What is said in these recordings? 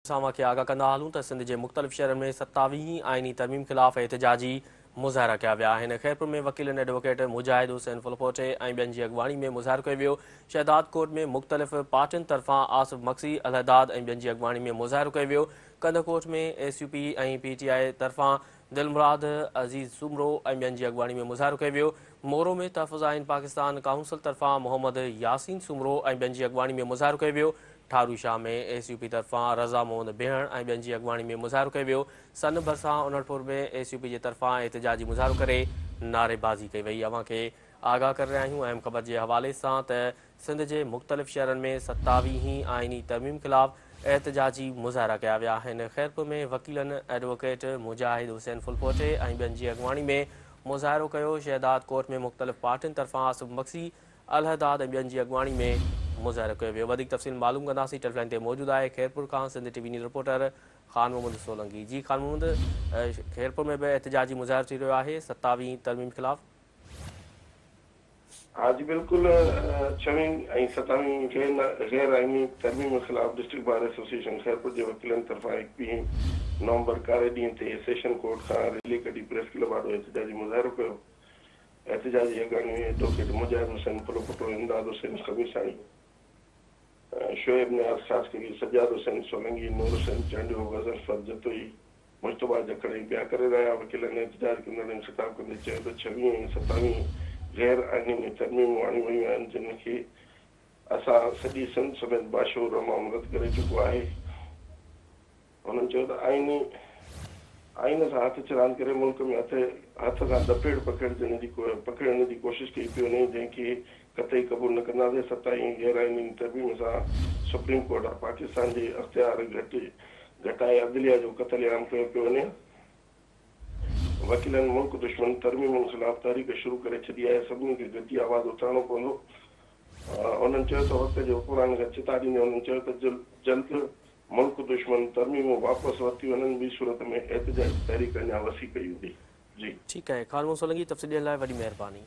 سان اوهان کي آگاهه ڪندا هلون ته سنڌ جي مختلف شهرن ۾ ستاويهين آئيني ترميم خلاف احتجاجي مظاهرا ڪيا ويا آهن. خيرپور ۾ وڪيلن ايڊووڪيٽ مجاهد حسين ڦلپوٽي ۽ ٻين جي اڳواڻي ۾ مظاهرو ڪيو ويو. شهدادڪوٽ ۾ مختلف پارٽين طرفان آصف مگسي، الهداد ۽ ٻين جي اڳواڻي ۾ مظاهرو ڪيو ويو. Kandhkot ۾ S U P ۽ P T I طرفان دلمراد عزيز سومرو ۽ ٻين جي اڳواڻي ۾ مظاهرو ڪيو ويو. مورو ۾ تحفظ آئين پاڪستان ڪائونسل طرفان محمد ياسين سومرو ۽ ٻين جي اڳواڻي ۾ مظاهرو ڪيو ويو. Tharo Shah ۾ S U P طرفان رضا محمد بيهڻ ۽ ٻين جي اڳواڻي ۾ مظاهرو ڪيو ويو. سن ڀرسان انڙپور ۾ ايس يو پي جي طرفان احتجاجي مظاهرو ڪري نعريبازي ڪئي وئي. اوهان کي آگاهه ڪري رهيا آهيون اهم خبر جي حوالي سان ته سنڌ جي مختلف شهرن ۾ ستاويهين آئيني ترميم خلاف احتجاجي مظاهرا ڪيا ويا آهن. خيرپور ۾ وڪيلن ايڊووڪيٽ مجاهد حسين ڦلپوٽي ۽ ٻين جي اڳواڻي ۾ مظاهرو ڪيو. شهداد ڪوٽ ۾ مختلف پارٽين طرفان آصف مگسي، الهداد ۽ ٻين جي اڳواڻي ۾ مظاهرو ڪيو ويو. وڌيڪ تفصيل معلوم ڪنداسين ٽيليفون لائين تي موجود آهي خيرپور کان Sindh T V news reporter Khan Muhammad Solangi. جي خان محمد خيرپور ۾ به احتجاجي مظاهرو ٿي رهيو آهي ستاويهين ترميم خلاف. ها جي بلڪل ڇويهين ۽ ستاويهين غير آئيني ترميم خلاف ڊسٽرڪٽ بار ايسوسيئيشن خيرپور جي وڪيلن طرفان ايڪويهين نومبر ڪاري ڏينهن تي سيشن ڪورٽ کان ريلي ڪڍي پريس ڪلب آڏو احتجاجي مظاهرو ڪيو. احتجاجي اڳواڻي ايڊووڪيٽ مجاهد حسين پلوپوٽو، امداد حسين خميساڻي، شعيب نياز خاصخيلي، سجاد حسين سولنگي، نور حسين چانڊيو، غضنفر جتوئي، مجتبيٰ جکڙ ۽ ٻيا ڪري رهيا. وڪيلن احتجاج ڪندڙن کي خطاب ڪندي چيو ته ڇويهين ۽ ستاويهين غير آئيني ۾ ترميمون آڻيون ويون آهن جن کي اسان سڄي سنڌ سميت باشعور عوام رد ڪري چڪو آهي. هنن چيو ته آئيني آئين سان هٿ چراند ڪري ملڪ ۾ هٿ هٿ کان ڏڦيڙ پکيڙجڻ جي پکيڙڻ جي ڪوشش ڪئي پئي وڃي جنهن کي قطعي قبول نه ڪنداسين ستاويهين غير آئيني ترميم سان سپريم ڪورٽ آف پاڪستان جي اختيار گهٽ گهٽائي عدليه جو قتل عام ڪيو پيو وڃي وڪيلن ملڪ دشمن ترميمن خلاف تحريڪ شروع ڪري ڇڏي آهي سڀني کي گڏجي آواز اٿارڻو پوندو هنن چيو ته وقت جي حڪمرانن کي چتاء ڏيندي هنن چيو ته جلد ملڪ دشمن ترميمون واپس ورتيون وڃن ٻي صورت ۾ احتجاجي تحريڪ اڃا وسيع ڪئي ويندي. جي. ٺيڪ آهي خان محمد سولنگي تفصيل ڏيڻ لاء وڏي مهرباني.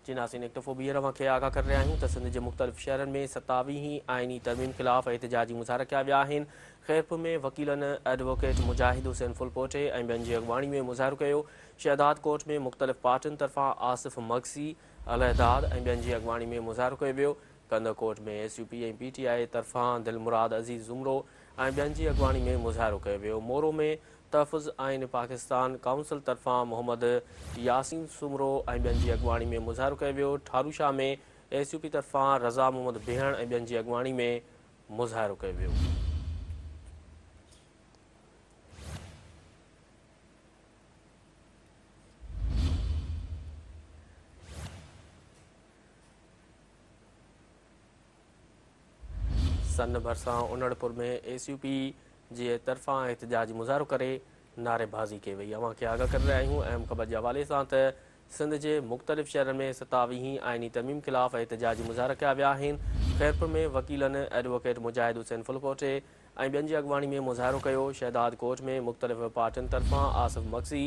جي ناظرين هڪ دفعو ٻيهر اوهان کي آگاهه ڪري رهيا آهيون ته سنڌ جي مختلف شهرن ۾ ستاويهين آئيني ترميم خلاف احتجاجي مظاهرا ڪيا ويا آهن خيرپور ۾ وڪيلن ايڊووڪيٽ مجاهد حسين ڦلپوٽي ۽ ٻين جي اڳواڻي ۾ مظاهرو ڪيو شهداد ڪوٽ ۾ مختلف پارٽين طرفان آصف مگسي الهداد ۽ ٻين جي اڳواڻي ۾ مظاهرو ڪيو ويو Kandhkot ۾ S U P ۽ P T I طرفان دلمراد عزيز زمرو ۽ ٻين جي اڳواڻي ۾ مظاهرو ڪيو ويو. مورو ۾ تحفظ آئين پاڪستان ڪائونسل طرفان محمد ياسين سومرو ۽ ٻين جي اڳواڻي ۾ مظاهرو ڪيو ويو. ٺاروشاه ۾ ايس يو پي طرفان رضا محمد بيهڻ ۽ ٻين جي اڳواڻي ۾ مظاهرو ڪيو ويو. سن ڀرسان انڙپور ۾ ايس يو پي جي طرفان احتجاجي مظاهرو ڪري نعريبازي ڪئي وئي. اوهان کي آگاهه ڪري رهيا آهيون اهم خبر جي حوالي سان ته سنڌ جي مختلف شهرن ۾ ستاويهين آئيني ترميم خلاف احتجاجي مظاهرا ڪيا ويا آهن. خيرپور ۾ وڪيلن ايڊووڪيٽ مجاهد حسين ڦلپوٽي ۽ ٻين جي اڳواڻي ۾ مظاهرو ڪيو. شهداد ڪوٽ ۾ مختلف پارٽين طرفان آصف مگسي،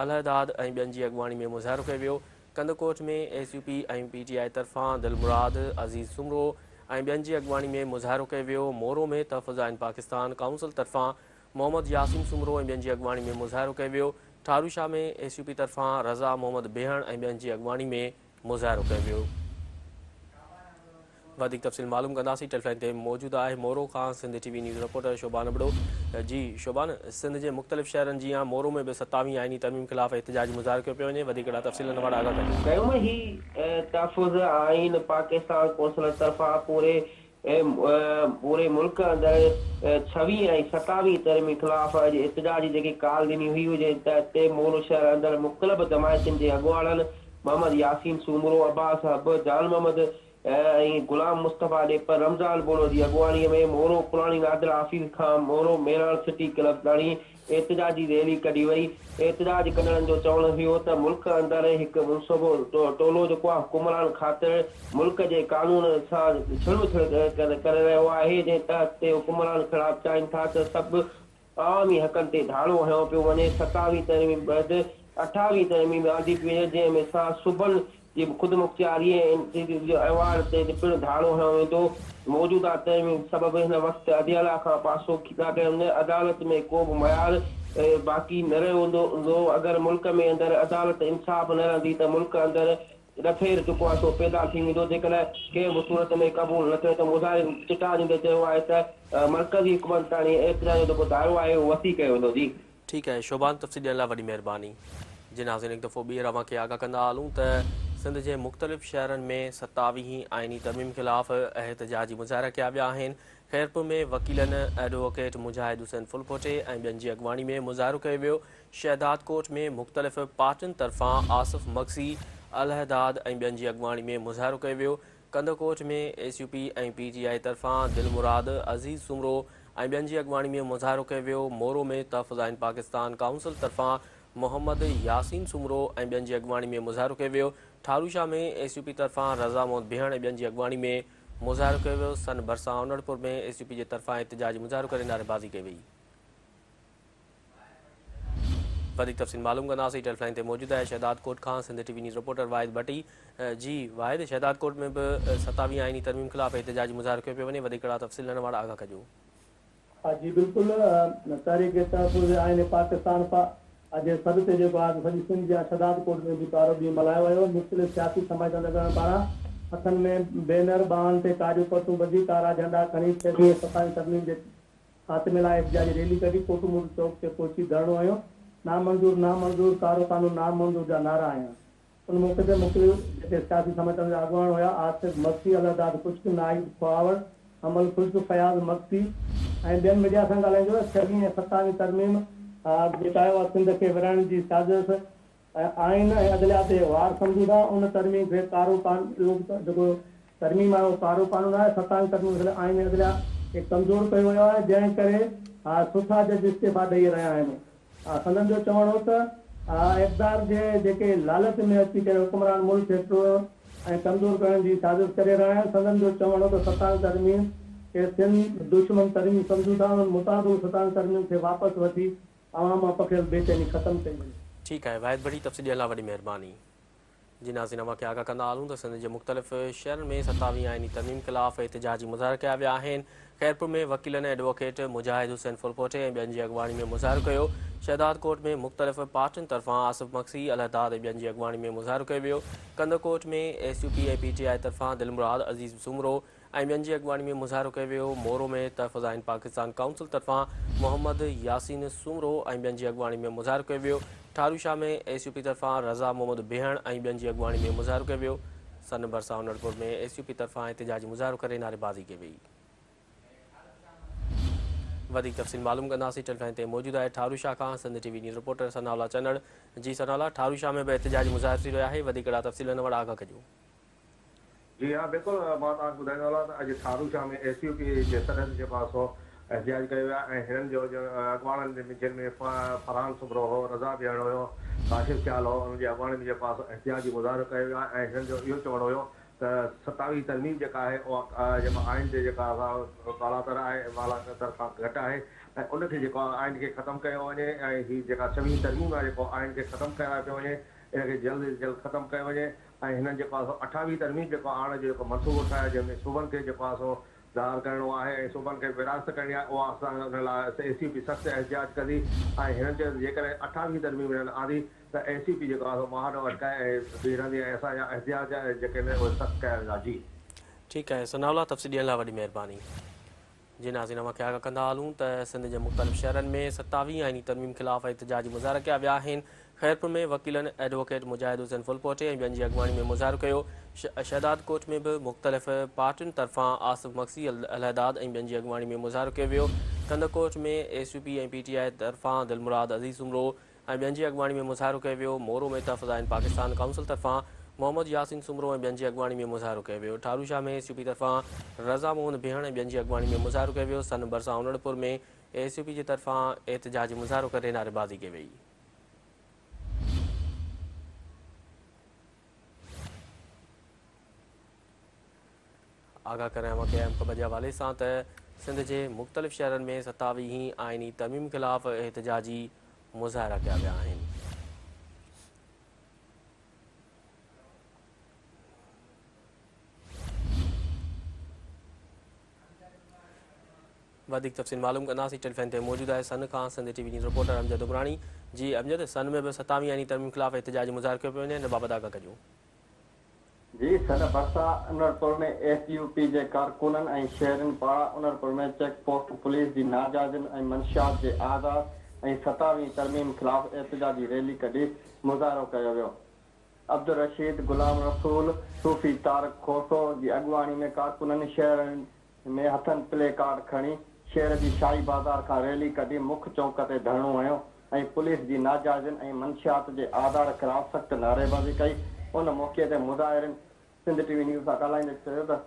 الهداد ۽ ٻين جي اڳواڻي ۾ مظاهرو ڪيو ويو. Kandhkot ۾ S U P ۽ P T I طرفان دلمراد عزيز سومرو ۽ ٻين جي اڳواڻي ۾ مظاهرو ڪيو ويو. مورو ۾ تحفظ آئين پاڪستان ڪائونسل طرفان محمد ياسين سومرو ۽ ٻين جي اڳواڻي ۾ مظاهرو ڪيو ويو. ٺاروشاه ۾ ايس يو پي طرفان رضا محمد بيهڻ ۽ ٻين جي اڳواڻي ۾ مظاهرو ڪيو ويو. وڌيڪ تفصيل معلوم ڪنداسين ٽيليفون لائين تي موجود آهي مورو کان Sindh T V news reporter Shoban Abro جي شوبان سنڌ جي مختلف شهرن جيان مورو ۾ به ستاويهين آئيني ترميم خلاف احتجاجي مظاهرو ڪيو پيو وڃي وڌيڪ اهڙا تفصيل ان وٽ آگاهه ڪجو. ڪيم هي تحفظ آئين پاڪستان ڪونسل طرفان پوري پوري ملڪ اندر ڇويهين ۽ ستاويهين ترميم خلاف اڄ احتجاجي جيڪي ڪال ڏني هئي جنهن تحت مورو شهر اندر مختلف جماعتن جي اڳواڻن محمد ياسين سومرو، عباس حب، جان محمد ۽ غلام مصطفيٰ ڏيپر، رمضان ٻوڙو جي اڳواڻي ۾ مورو پراڻي نادرا آفيس کان مورو مهراڻ سٽي ڪلب تاڻي احتجاجي ريلي ڪڍي وئي. احتجاج ڪندڙن جو چوڻ هيو ته ملڪ اندر هڪ منصوبو ٽولو جيڪو آهي حڪمران خاطر ملڪ جي قانون سان ڇڙ وڇڙ ڪري رهيو آهي جنهن تحت تي حڪمران خلاف چاهين ٿا ته سڀ عوامي حقن تي ڌاڙو هنيو پيو وڃي، ستاويهين ترميم بعد اٺاويهين ترميم آندي پئي وڃي، جنهن ۾ سان صوبن جي خودمختياري ۽ ايوان تي پڻ ڌاڙو هنيو ويندو. موجوده ترميم سبب هن وقت عدليه کان پاسو ٿا ڪيون، عدالت ۾ ڪو به معيار باقي نه رهيو هوندو، اگر ملڪ ۾ اندر عدالت انصاف نه رهندي ته ملڪ اندر ڏڦير جيڪو آهي سو پيدا ٿي ويندو، جيڪڏهن ڪنهن به صورت ۾ قبول نه ڪيو ته مظاهرين چتاء ڏيندي چيو آهي ته مرڪزي حڪومت تاڻي احتجاج جو جيڪو دائرو آهي اهو وسيع ڪيو ويندو. جي. ٺيڪ آهي شوبان تفصيل ڏيڻ لاء وڏي مهرباني. جي ناظرين هڪ دفعو ٻيهر اوهان کي آگاهه ڪندا هلون ته سنڌ جي مختلف شهرن ۾ ستاويهين آئيني ترميم خلاف احتجاجي مظاهرا ڪيا ويا آهن. خيرپور ۾ وڪيلن ايڊووڪيٽ مجاهد حسين ڦلپوٽي ۽ ٻين جي اڳواڻي ۾ مظاهرو ڪيو ويو. شهدادڪوٽ ۾ مختلف پارٽين طرفان آصف مگسي، الهداد ۽ ٻين جي اڳواڻي ۾ مظاهرو ڪيو ويو. Kandhkot ۾ S U P ۽ P T I طرفان دلمراد عزيز سومرو ۽ ٻين جي اڳواڻي ۾ مظاهرو ڪيو ويو. مورو ۾ تحفظ آئين پاڪستان ڪائونسل طرفان محمد ياسين سومرو ۽ ٻين جي اڳواڻي ۾ مظاهرو ڪيو ويو. ٺاروشاه ۾ ايس يو پي طرفان رضا محمد بيهڻ ۽ ٻين جي اڳواڻي ۾ مظاهرو ڪيو ويو. سن ڀرسان انڙپور ۾ ايس يو پي جي طرفان احتجاجي مظاهرو ڪري نعريبازي ڪئي وئي. وڌيڪ تفصيل معلوم ڪنداسين. ٽيليفون لائين تي موجود آهي شهدادڪوٽ کان Sindh T V news reporter Wahid Bhatti. جي واحد، شهدادڪوٽ ۾ به ستاويهين آئيني ترميم خلاف احتجاجي مظاهرو ڪيو پيو وڃي، وڌيڪ ڪهڙا تفصيل آهن اوهان آگاهه ڪجو. ها جي بلڪل تحريڪ تحفظ آئين پاڪستان جي سڏ تي جيڪو آهي سو سڄي سنڌ جيان شهدادڪوٽ ۾ به ڪارو ڏينهن ملهايو ويو مختلف سياسي سماجي تنظيمن پاران هٿن ۾ بينر ٻانهن تي ڪاريون پٽون ٻڌي ڪارا جهنڊا کڻي ڇهين ۽ ستاويهين ترميم جي خاتمي لاء احتجاجي ريلي ڪڍي ڪوٽ موٽ چوڪ تي پهچي ڌرڻو هنيو نامنظور نامنظور ڪارو قانون نامنظور جا نعرا هنيا. ان موقعي تي مختلف جيڪي سياسي سماجي جا اڳواڻ هيا، آصف مگسي، الهداد خشڪ، ناهيد کهاوڙ، حمل خشڪ، فياض مگسي ۽ ٻين ميڊيا سان ڳالهائيندي چيو ته ڇهين ۽ ستاويهين ترميم جيڪا آهي اها سنڌ کي ورهائڻ جي سازش ۽ آئين ۽ عدليا تي وار سمجهون ٿا، ان ترميم کي ڪارو قانون جيڪو ترميم آهي اهو ڪارو قانون آهي، ستاويهين ترميم وسيلي آئين ۽ عدليا کي ڪمزور ڪيو ويو آهي، جنهن ڪري سٺا جج استعيفا ڏئي رهيا آهن. سندن جو چوڻ هو ته اقتدار جي جيڪي لالچ ۾ اچي ڪري حڪمران ملڪ کي ٽوڙڻ ۽ ڪمزور ڪرڻ جي سازش ڪري رهيا آهن. سندن جو چوڻ هو ته ستاويهين ترميم کي سنڌ دشمن ترميم سمجهون ٿا، انهن مطالبو ستاويهين ترميم کي واپس وٺي عوام مان پکڙيل بيچيني ختم ڪئي وڃي. ٺيڪ آهي واحد ڀٽي تفصيل ڏيڻ لاء وڏي مهرباني. جي ناظرين اوهان کي آگاهه ڪندا هلون ته سنڌ جي مختلف شهرن ۾ ستاويهين آئيني ترميم خلاف احتجاجي مظاهرا ڪيا ويا آهن. خيرپور ۾ وڪيلن ايڊووڪيٽ مجاهد حسين ڦلپوٽي ۽ ٻين جي اڳواڻي ۾ مظاهرو ڪيو. شهدادڪوٽ ۾ مختلف پارٽين طرفان آصف مگسي، الهداد ۽ ٻين جي اڳواڻي ۾ مظاهرو ڪيو ويو. Kandhkot ۾ S U P ۽ P T I طرفان دلمراد عزيز سومرو ۽ ٻين جي اڳواڻي ۾ مظاهرو ڪيو ويو. مورو ۾ تحفظ آئين پاڪستان ڪائونسل طرفان محمد ياسين سومرو ۽ ٻين جي اڳواڻي ۾ مظاهرو ڪيو ويو. ٺاروشاه ۾ ايس يو پي طرفان رضا محمد بيهڻ ۽ ٻين جي اڳواڻي ۾ مظاهرو ڪيو ويو. سن ڀرسان انڙپور ۾ ايس يو پي طرفان احتجاجي مظاهرو ڪري نعريبازي ڪئي وئي. وڌيڪ تفصيل معلوم ڪنداسين. ٽيليفون لائين تي موجود آهي ٺاروشاه کان Sindh T V news reporter Sanaullah Channar. جي ثناء الله ٺاروشاه ۾ به احتجاجي مظاهرو ٿي رهيو آهي وڌيڪ ڪهڙا تفصيل آهن آگاهه ڪجو. جي ها بلڪل مان توهان کي ٻڌائيندو هلان ته اڄ Tharo Shah ۾ S U P جي سڏ تي جيڪو آهي سو احتجاج ڪيو ويو آهي ۽ هنن جو اڳواڻن جن ۾ فرحان سومرو هو، رضا بيهڻ هيو، ڪاشف سيال هو انهن جي اڳواڻي ۾ جيڪو آهي سو احتجاجي مظاهرو ڪيو ويو آهي ۽ هنن جو اهو چوڻ هيو ته ستاويهه ترميم جيڪا آهي اها جيڪو آئين تي جيڪا بالاتر آهي بالاتر کان گهٽ آهي ۽ ان کي جيڪو آهي آئين کي ختم ڪيو وڃي ۽ هي جيڪا ڇويهين ترميم آهي جيڪو آئين کي ختم ڪرايو پيو وڃي ان کي جلد از جلد ختم ڪيو وڃي ۽ هنن جيڪو آهي سو اٺاويهه ترميم جيڪو آڻڻ جو جيڪو منصوبو ٺاهيو آهي جنهن ۾ صوبن کي جيڪو آهي سو ڌار ڪرڻو آهي ۽ صوبن کي ورهاست ڪرڻي آهي اها اسان ان لاء ايس يو پي سخت احتجاج ڪندي ۽ هنن چيو ته جيڪڏهن اٺاويهه ترميم هنن آندي ته ايس يو پي جيڪو آهي سو مهاڏو اٽڪائي ۽ بيهي رهندي ۽ اسان جا احتجاج جيڪي آهن اهي سخت ڪيا ويندا جي. ٺيڪ آهي ثناء الله تفصيل ڏيڻ لاء وڏي مهرباني. جي ناظرين اوهان کي آگاهه ڪندا هلون ته سنڌ جي مختلف شهرن ۾ ستاويهين آئيني ترميم خلاف احتجاجي مظاهرا ڪيا ويا آهن. خيرپور ۾ وڪيلن ايڊووڪيٽ مجاهد حسين ڦلپوٽي ۽ ٻين جي اڳواڻي ۾ مظاهرو ڪيو. شهدادڪوٽ ۾ به مختلف پارٽين طرفان آصف مگسي، الهداد ۽ ٻين جي اڳواڻي ۾ مظاهرو ڪيو ويو. Kandhkot ۾ S U P ۽ P T I طرفان دلمراد عزيز سومرو، ۽ ٻين جي اڳواڻي ۾ مظاهرو ڪيو ويو، مورو ۾ تحفظ آئين پاڪستان ڪائونسل طرفان محمد ياسين سومرو ۽ ٻين جي اڳواڻي ۾ مظاهرو ڪيو ويو، ٺاروشاه ۾ ايس يو پي طرفان رضا محمد بيهڻ ۽ ٻين جي اڳواڻي ۾ مظاهرو ڪيو ويو، سن ڀرسان انڙپور ۾ ايس يو پي جي طرفان احتجاجي مظاهرو ڪري نعريبازي ڪئي وئي. آگاهه ڪريان اوهان کي اهم خبر جي حوالي سان ته سنڌ جي مختلف شهرن ۾ ستاويهين آئيني ترميم خلاف احتجاجي مظاهرا ڪيا ويا آهن. وڌيڪ تفصيل معلوم ڪنداسين. ٽيليفون تي موجود آهي سن کان Sindh T V news reporter Amjad Umrani. جي امجد، سن ۾ به ستاويهين آئيني ترميم خلاف احتجاجي مظاهرو ڪيو پيو وڃي، ان بابت آگاهه ڪجو. جي سن ڀرسان انڙپور ۾ ايس يو پي جي ڪارڪنن ۽ شهرين پاران انڙپور ۾ چيڪ پوسٽ پوليس جي ناجائزين ۽ منشيات جي آزار ۽ ستاويهين ترميم خلاف احتجاجي ريلي ڪڍي مظاهرو ڪيو ويو. عبدالرشيد، غلام رسول، صوفي طارق کوسو جي اڳواڻي ۾ ڪارڪنن شهر ۾ هٿن پلي ڪارڊ کڻي شهر جي شاهي بازار کان ريلي ڪڍي مک چونڪ تي ڌرڻو هنيو ۽ پوليس جي ناجائزين ۽ منشيات جي آزار خلاف سخت نعريبازي ڪئي ان موقعي تي مظاهرين سنڌ ٽي وي نيوز سان ڳالهائيندي چيو ته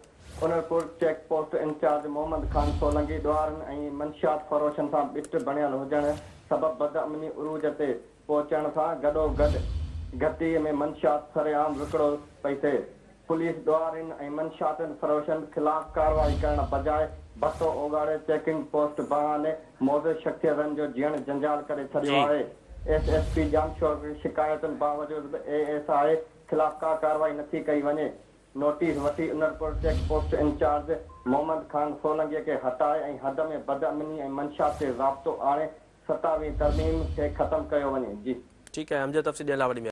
Anarpur check post incharge Muhammad Khan Solangi ڏوهارين ۽ منشيات فروشن سان ٻٽ بڻيل هجڻ سبب بدامني عروج تي پهچڻ سان گڏوگڏ گهٽي ۾ منشيات سرعام وڪرو پئي ٿئي. پوليس ڏوهارين ۽ منشيات فروشن خلاف ڪارروائي ڪرڻ بجاء ڀتو اوڳاڙي چيڪنگ پوسٽ بهاني موذي شخصيتن جو جيئڻ جنجال ڪري ڇڏيو آهي. ايس ايس پي ڄامشورو کي شڪايتن باوجود به اي ايس I خلاف ڪا ڪارروائي نٿي ڪئي وڃي. نوٽيس وٺي Anarpur check post incharge Muhammad Khan Solangi کي هٽائي ۽ حد ۾ بدامني ۽ منشيات تي ضابطو آڻي ستاويهين ترميم کي ختم ڪيو وڃي. جي. ٺيڪ آهي امجد تفصيل ڏيڻ لاء وڏي مهرباني.